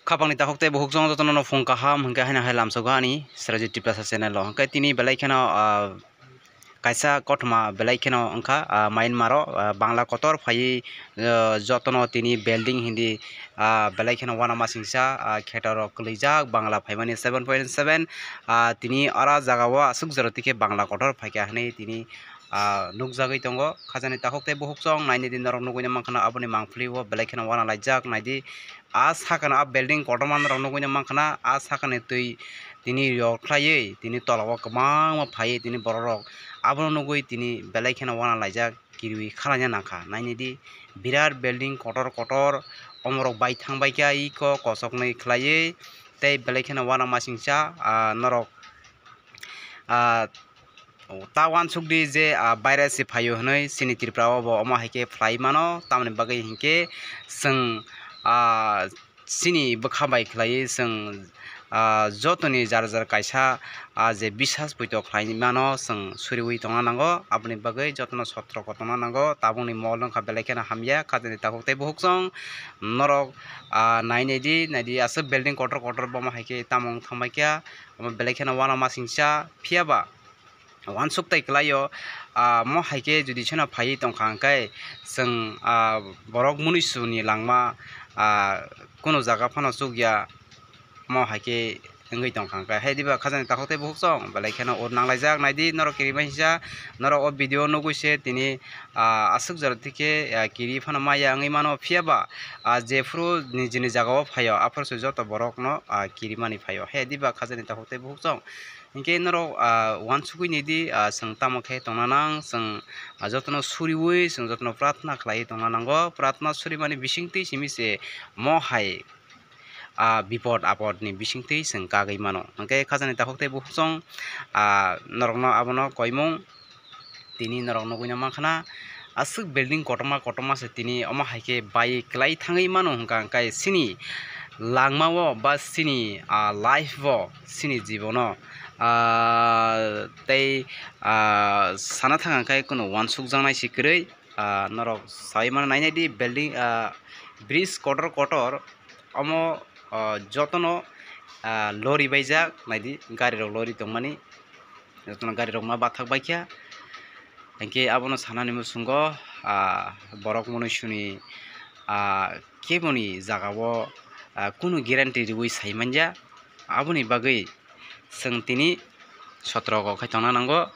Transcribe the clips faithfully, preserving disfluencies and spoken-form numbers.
Khapangni takhuk tei bukhuk chwng jotono no phung kaham hwnkhe haino hai lamsogo ani Srajit Tiprasa channel o. Hwnkhe tini belai kheno, ah, kaisa kothoma belai kheno wngkha, ah, Myanmar o, ah, Bangla kotor phaiwi, ah, jotono tini building hindi, ah, belai kheno uanamasingcha, ah, kheto rok kwlwijak Bangla phaimani seven point seven, ah, tini ora jagao aswk jora tikhe Bangla kotor phaikha hwnwi tini, ah, nukjagwi tongo. Khajani takhuk tei bukhuk chwng nainidi norok nugwino mankha aboni mangpili o belai kheno uanalaijak naidi. A sakano a building kotorma rok nugwino mankha, a sakani twi tini riyok khlaiwi tini tola o kwbangma phaiwi tini borok rok abono nugwi tini belai kheno uanalaijak kiriwi khalaina nangkha. Nainidi birat building kotor kotor omorok bai thang baikha iko kosoknwi khlaiwi tei belai kheno uanamasingcha, ah, norok, ah, ta uansukdi je, ah, virus se phaio hwnwi chini Tripura o bo omo hai khe phlai mano, tamoni bagwi hinkhe chwng, ah, chini bwkha bai khlaiwi chwng, ah, jotoni jar jar kaisa, ah, je bisas poito khlai mano chwng suriwi tongna nango, aboni bagwi jotono sotroko tongna nango, tabukni mol wngkha belai kheno hamya, khajani takhuk tei bukhuk chwng norok, ah, nai naidi, naidi aswk building kotor kotor bomo hai khe tamo wng thang baikha, omo belai kheno uanamasingcha, phiyaba uansuk tai kwlaio, ah, mo hai khe jodi chwngno phaiwi tongkha hwnkhe chwng, ah, borok munuisuni langma, ah, kunu jaga phano chukya mo hai khe wngwi tongkha hwnkhe. Hai diba khajani takhuk tei bukhuk chwng belai kheno ur nanglaijak naidi norok kirima hisa norok o video nugwi se tini, ah, aswk jora tikhe, ah, kiri phano maya wngwi mano phiyaba, ah, jephuru nijini jagao phaio aphuru se joto borokno, ah, kirimani phaio. Hai diba khajani takhuk tei bukhuk chwng. Hinkhe norok, ah, uansugwi naidi, ah, chwng tamo khe tongna nang, chwng, ah, jotono suriwi, chwng jotono pratna khlaiwi tongna nango. Pratna surimani bisingtwi simi se mo hai, ah, bipod apodni bisingtwi chwng kagwi mano. Hinkhe khajani takhuk tei bukhuk chwng, ah, norokno abono koimung. Tini norok nugwino mankha, aswk building kotorma kotorma se tini omo hai khe bai kwlai thangwi mano hwnkha, hwnkhe chini langmao ba chini, ah, life o chini jibono, ah, tei, ah, sana thang khe kunu uansukjaknai se kwrwi, ah, norok saui mano nainai di building, ah, bridge kotor kotor omo, ah, jotono, ah, lori baijak naidi gari rok lori tongmani. Jotono gari rok ma bathak baikha. Hinkhe abono sanani muchungo, ah, borok munuisuni, ah, keboni jagao, ah, kunu guarantee riwi sai manya. Aboni bagwi chwng tini sotroko khai tongna nango.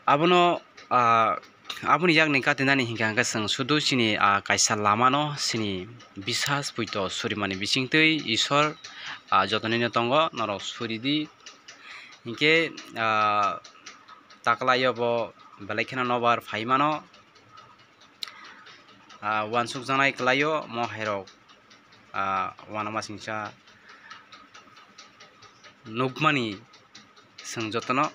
Abono, ah, aboni yakni katinani hinkha hwnkhe chwng sudu chini, ah, kaisa lamano chini bisas poito surimani bisingtwi Isor, ah, jotonoino tongo, norok suridi. Hinkhe, ah, taklaio bo belai kheno nobar phai mano, ah, uansukjaknai kwlaio mo hairok, ah, uanamasingcha nukmani chwng jotono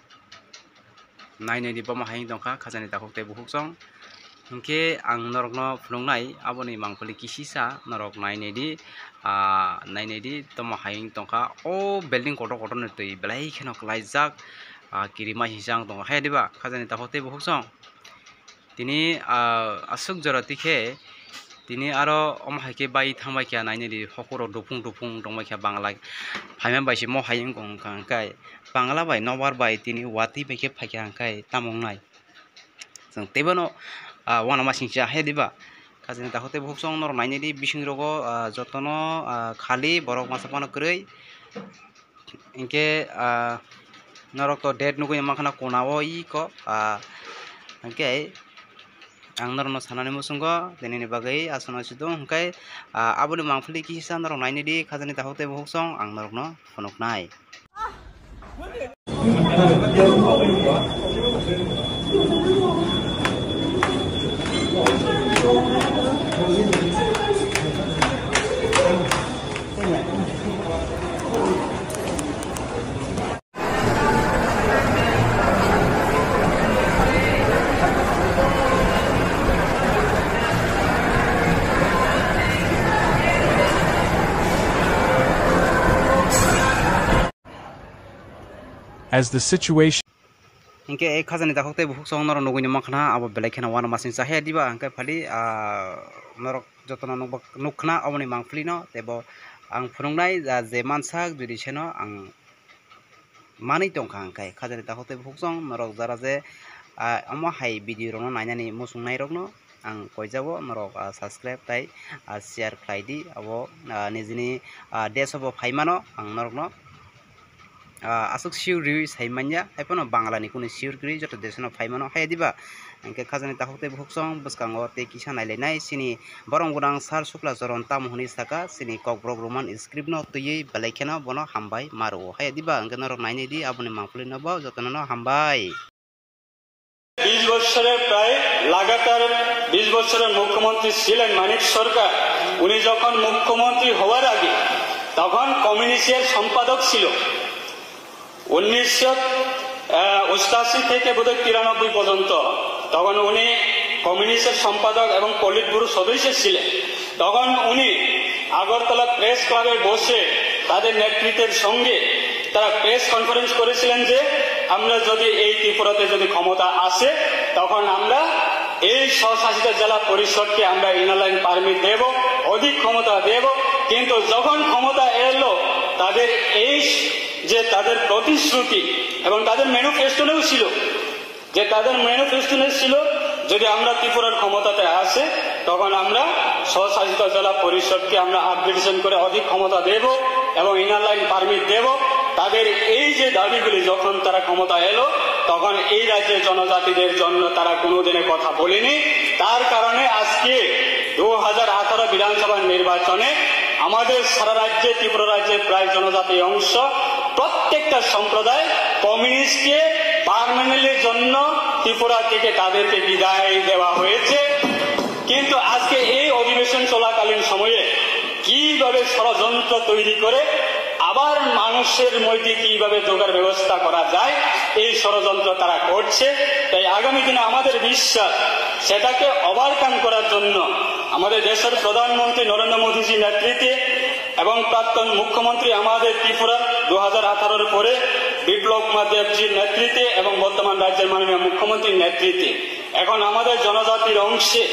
nai naidi bomo hai wng tongkha khajani takhuk tei bukhuk chwng. Hinkhe ang norokno phunuknai aboni mangpili kisisa norok nai naidi, ah, nai naidi tomo hai wng tongkha. O building kotor kotorni twi belai kheno kwlaijak, ah, kirima hisa wng tongo. Hai diba khajani takhuk tei bukhuk chwng? Tini, ah, aswk jora tikhe tini aro omo hai khe bai thang bai kha nai naidi hokurok dupung dupung tong bai kha Bangla phaima bai se mo hai wng kha hwnkhe Bangla bai nobar bai tini watwi bai khe phai kha hwnkhe tamo wngnai. Chwng teibono, ah, uanamasingcha hai diba? Khajani takhuk tei bukhuk chwng norok nai naidi bising rogo, ah, jotono, ah, khali borok masa phano kwrwi. Hinkhe, ah, norok to date nugwi mankha na kona o iko, ah, hinkhe ang norokno sanani muchungo tinini bagwi aswk no sidung hinkhe, ah, aboni mangpili kisa norok nai naidi khajani takhuk tei bukhuk chwng ang norokno phunuknai. As the situation Hinkhe e khajani takhuk tei bukhuk song norok nugui ni mankha na, abo belai kheno uanama sing chahaya diba? Hinkhe phali, ah, norok jotono nukba-, nukkhna oboni mangpili no, tei bo ang phunuknai, ah, je mansak jodi seno ang manwi tongkha. Hinkhe khajani takhuk tei bukhuk song norok jara je, ah, omo hai video rokno nainani muchungnai rokno ang koijabo norok, ah, subscribe tai, ah, share khlai di. Abo, ah, nijini, ah, desh o bo phaimano ang norokno, ah, aswk sure riwi sai manya, haiphano Bangla ni kunu sure kwrwi joto desh no phaimano hai diba? Hinkhe khajani takhuk tei bukhuk song bwskango tei kisa nailainai chini borom gwnang Sir Shukla Charan tamo hwnwi saka, chini Kokborok Roman script no twiwi belai kheno bono hambai ma rwo hai diba? Hinkhe norok nainai di aboni mangpili no bo jotono no hambai. বিশ বছরের প্রায় লাগাতার বিশ বছরের মুখ্যমন্ত্রী ছিলেন মানিক সরকার। উনি যখন মুখ্যমন্ত্রী হওয়ার আগে তখন কমিউনিস্টের সম্পাদক ছিল। উনিশশো অষ্টাশি থেকে বোধহয় তিরানব্বই পর্যন্ত, তখন উনি কমিউনিস্টের সম্পাদক এবং পলিট ব্যুরো সদস্য ছিলেন। তখন উনি আগরতলা প্রেস ক্লাবে বসে তাদের নেতৃত্বের সঙ্গে তারা প্রেস কনফারেন্স করেছিলেন যে আমরা যদি এই ত্রিপুরাতে যদি ক্ষমতা আসে, তখন আমরা এই স্বশাসিত জেলা পরিষদকে আমরা ইনার লাইন পারমিট দেব, অধিক ক্ষমতা দেব। কিন্তু যখন ক্ষমতা এলো, তাদের এই যে তাদের প্রতিশ্রুতি এবং তাদের ম্যানিফেস্টোতেও ছিল, যে তাদের ম্যানিফেস্টোতে ছিল, যদি আমরা ত্রিপুরার ক্ষমতাতে আসে, তখন আমরা স্বশাসিত জেলা পরিষদকে আমরা আপগ্রেডেশন করে অধিক ক্ষমতা দেব এবং ইনার লাইন পারমিট দেব। তাদের এই যে দাবিগুলি, যখন তারা ক্ষমতা এলো, তখন এই রাজ্যের জনজাতিদের জন্য তারা কোনোদিনে কথা বলেনি। তার কারণে আজকে দু হাজার আঠারো বিধানসভা নির্বাচনে আমাদের সারা রাজ্যে, ত্রিপুরা রাজ্যের প্রায় জনজাতি অংশ, প্রত্যেকটা সম্প্রদায় কমিউনিস্টকে পার্মানেন্টলির জন্য ত্রিপুরা থেকে তাদেরকে বিদায় দেওয়া হয়েছে। কিন্তু আজকে এই অধিবেশন চলাকালীন সময়ে কিভাবে ষড়যন্ত্র তৈরি করে আবার মানুষের মধ্যে কিভাবে ঢোকার ব্যবস্থা করা যায়, এই ষড়যন্ত্র তারা করছে। তাই আগামী দিনে আমাদের বিশ্বাস, সেটাকে ওভারকাম করার জন্য আমাদের দেশের প্রধানমন্ত্রী নরেন্দ্র মোদীজির নেতৃত্বে এবং প্রাক্তন মুখ্যমন্ত্রী আমাদের ত্রিপুরার দু হাজার আঠারোর পরে বিপ্লব কুমার দেবজির নেতৃত্বে এবং বর্তমান রাজ্যের মাননীয় মুখ্যমন্ত্রীর নেতৃত্বে এখন আমাদের জনজাতির অংশে,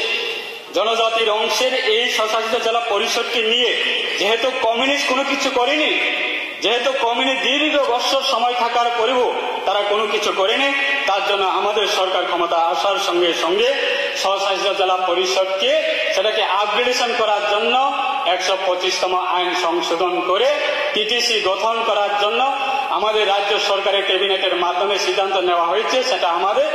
জনজাতির অংশের এই স্বশাসিত জেলা পরিষদকে নিয়ে, যেহেতু কমিউনিস্ট কোনো কিছু করেনি, যেহেতু কমিউনিস্ট দীর্ঘ বৎসর সময় থাকার পরেও তারা কোনো কিছু করেনি, তার জন্য আমাদের সরকার ক্ষমতা আসার সঙ্গে সঙ্গে স্বশাসিত জেলা পরিষদকে, সেটাকে আপগ্রেডেশন করার জন্য একশো পঁচিশতম আইন সংশোধন করে টিটিসি গঠন করার জন্য আমাদের রাজ্য সরকারের ক্যাবিনেটের মাধ্যমে সিদ্ধান্ত নেওয়া হয়েছে। সেটা আমাদের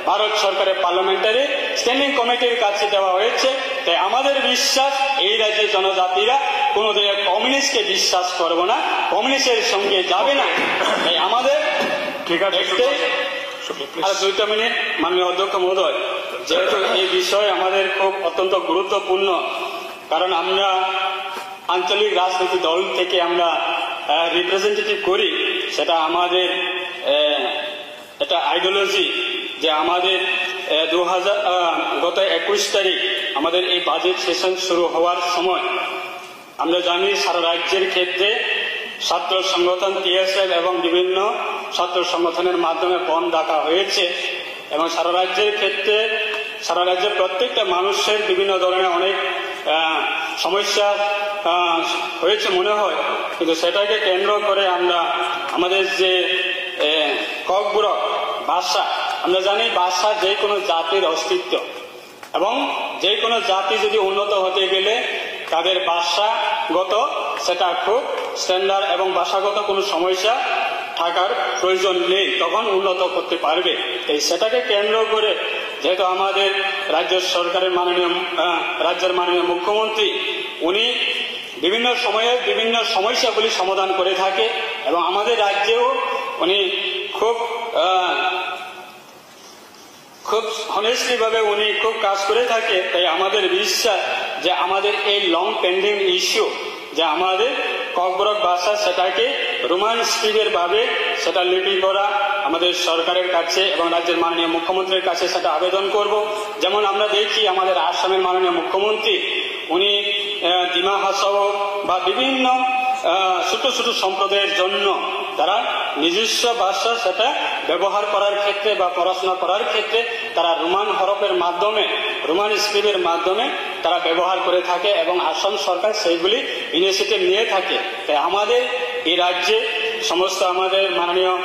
ভারত সরকারের পার্লামেন্টারি স্ট্যান্ডিং কমিটির কাছে দেওয়া হয়েছে। তাই আমাদের বিশ্বাস, এই রাজ্যের জনজাতিরা কোনোদিন কমিউনিস্টকে বিশ্বাস করব না, কমিউনিস্টের সঙ্গে যাবে না। তাই আমাদের ঠিক আছে, একটাই, সুপ্রিয়, সুপ্রিয়, please। আর দুইটা মিনিট, মাননীয় অধ্যক্ষ মহোদয়, যেহেতু এই বিষয় আমাদের খুব অত্যন্ত গুরুত্বপূর্ণ, কারণ আমরা আঞ্চলিক রাজনৈতিক দল থেকে আমরা, আহ, রিপ্রেজেন্টেটিভ করি, সেটা আমাদের, আহ, একটা আইডিওলজি, যে আমাদের, আহ, দু হাজার, আহ, গত একুশ তারিখ আমাদের এই বাজেট সেশন শুরু হওয়ার সময় আমরা জানি সারা রাজ্যের ক্ষেত্রে ছাত্র সংগঠন, টিএসএফ এবং বিভিন্ন ছাত্র সংগঠনের মাধ্যমে বন্ধ ডাকা হয়েছে এবং সারা রাজ্যের ক্ষেত্রে, সারা রাজ্যের প্রত্যেকটা মানুষের বিভিন্ন ধরনের অনেক, আহ, সমস্যা, আহ, হয়েছে মনে হয়, কিন্তু সেটাকে কেন্দ্র করে আমরা আমাদের যে, আহ, ককবরক ভাষা, আমরা জানি ভাষা যে কোনো জাতির অস্তিত্ব, এবং যে কোনো জাতি যদি উন্নত হতে গেলে তাদের ভাষাগত সেটা খুব স্ট্যান্ডার্ড এবং ভাষাগত কোনো সমস্যা থাকার প্রয়োজন নেই, তখন উন্নত করতে পারবে। তাই সেটাকে কেন্দ্র করে যেহেতু আমাদের রাজ্য সরকারের মাননীয়, আহ, রাজ্যের মাননীয় মুখ্যমন্ত্রী উনি বিভিন্ন সময়ে বিভিন্ন সমস্যাগুলি সমাধান করে থাকে এবং আমাদের রাজ্যেও উনি খুব, আহ, খুব অনেস্টলি ভাবে উনি খুব কাজ করে থাকে। তাই আমাদের বিশ্বাস যে আমাদের এই লং পেন্ডিং ইস্যু, যে আমাদের ককবরক ভাষা, সেটাকে রোমান স্ক্রিপ্টের ভাবে সেটা লিপি করা, আমাদের সরকারের কাছে এবং রাজ্যের মাননীয় মুখ্যমন্ত্রীর কাছে সেটা আবেদন করব। যেমন আমরা দেখি আমাদের আসামের মাননীয় মুখ্যমন্ত্রী উনি, আহ, ডিমা হাসাও বা বিভিন্ন, আহ, ছোট ছোট সম্প্রদায়ের জন্য তারা নিজস্ব ভাষা সেটা ব্যবহার করার ক্ষেত্রে বা পড়াশোনা করার ক্ষেত্রে তারা রোমান হরফের মাধ্যমে, রোমান স্ক্রিপ্টের মাধ্যমে তারা ব্যবহার করে থাকে এবং আসাম সরকার সেইগুলি ইনিশিয়েটিভ নিয়ে থাকে। তাই আমাদের এই রাজ্যে সমস্ত আমাদের মাননীয়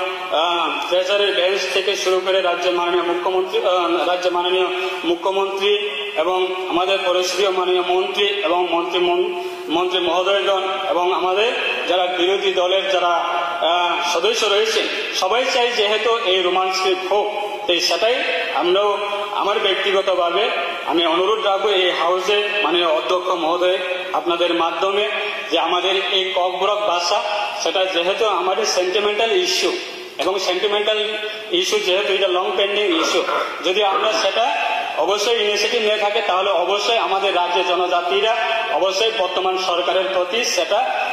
ট্রেজারি বেঞ্চ থেকে শুরু করে রাজ্যের মাননীয় মুখ্যমন্ত্রী, আহ, রাজ্যের মাননীয় মুখ্যমন্ত্রী এবং আমাদের পরিষদীয় মাননীয় মন্ত্রী এবং মন্ত্রী মন- মন্ত্রী মহোদয়গণ এবং আমাদের যারা বিরোধী দলের যারা, আহ, সদস্য রয়েছেন, সবাই চাই যেহেতু এই রোমান স্ক্রিপ্ট হোক। তাই সেটাই আমরাও, আমার ব্যক্তিগতভাবে আমি অনুরোধ রাখবো এই হাউসে মাননীয় অধ্যক্ষ মহোদয় আপনাদের মাধ্যমে যে আমাদের এই ককবরক ভাষা, সেটা যেহেতু আমাদের সেন্টিমেন্টাল ইস্যু এবং সেন্টিমেন্টাল ইস্যু, যেহেতু এটা লং পেন্ডিং ইস্যু, যদি আমরা সেটা অবশ্যই ইনিশিয়েটিভ নিয়ে থাকে, তাহলে অবশ্যই আমাদের রাজ্যের জনজাতিরা অবশ্যই বর্তমান সরকারের প্রতি সেটা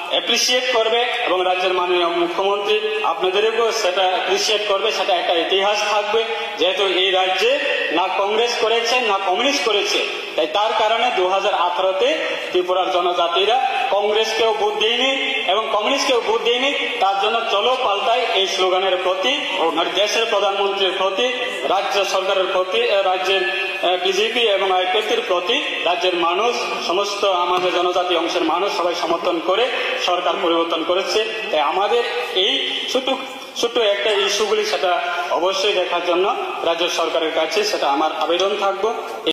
অ্যাপ্রিসিয়েট করবে এবং রাজ্যের মাননীয় মুখ্যমন্ত্রী আপনাদেরকেও সেটা অ্যাপ্রিসিয়েট করবে। সেটা একটা ইতিহাস থাকবে, যেহেতু এই রাজ্যে না কংগ্রেস করেছে না কমিউনিস্ট করেছে। তাই তার কারণে দু হাজার আঠারোতে ত্রিপুরার জনজাতিরা কংগ্রেসকেও ভোট দেয়নি এবং কমিউনিস্টকেও ভোট দেয়নি। তার জন্য চলো পাল্টাই এই স্লোগানের প্রতি, আমার দেশের প্রধানমন্ত্রীর প্রতি, রাজ্য সরকারের প্রতি, আহ, রাজ্যের বিজেপি এবং আইপিএফটির প্রতি রাজ্যের মানুষ, সমস্ত আমাদের জনজাতি অংশের মানুষ সবাই সমর্থন করে সরকার পরিবর্তন করেছে। তাই আমাদের এই ছোট্ট ছোট্ট একটা ইস্যুগুলি সেটা অবশ্যই দেখার জন্য রাজ্য সরকারের কাছে সেটা আমার আবেদন থাকবো।